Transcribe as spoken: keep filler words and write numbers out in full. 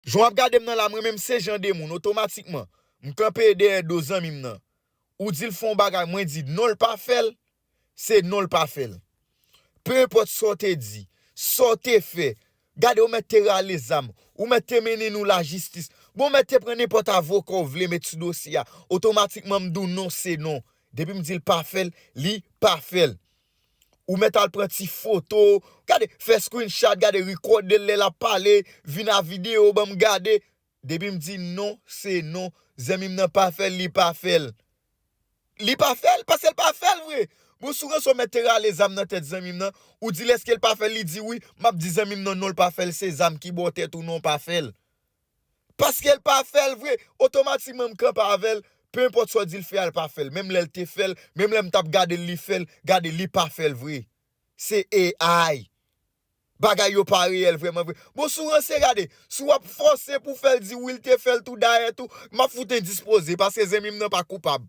Jan w ap gade m nan la, mwen menm se jan de moun, otomatikman, m kanpe dèyè do zanmi m nan. Ou di l fè yon bagay, mwen di non, l pa fè l, se non, l pa fè l. Pe enpòt sa w te di, sa w te fè, gade, ou mèt te rale zam, ou mèt te mennen nou lajistis. Bon, ou mèt te pran nenpòt avoka w vle met sou dosye a. Otomatikman, m di w non, se non. Depi m di l pa fè l, li pa fè l. Ou mèt al pran ti foto, gade, fè screenshot, gade, rekòde l lè l ap pale, vin a videyo, ban m gade. Depi m di non, se non. Zanmi m nan pa fè l, li pa fè l. Li pa fè l, paske l pa fè l vre. Bon, si w ranse w mèt te rale zam nan tèt zanmi m nan, ou di l èske l pa fè l, li di wi, m ap di zanmi m nan non, l pa fè l, se zam ki bò tèt ou non, pa fè l. Paske l pa fè l vre, otomatikman m kanpe avè l, pe enpòt sa w di l fè a, l pa fè l. Menm lè l te fè l, menm lè m t ap gade l, li fè l, gade, li pa fè l vre. Se A I. Bagay yo pa reyèl vrèman vre. Bon, si w ranse, gade, si w ap fòse pou fè l di wi, l te fè l tou, dayè tou, m ap fout endispoze, paske zanmi m nan pa koupab.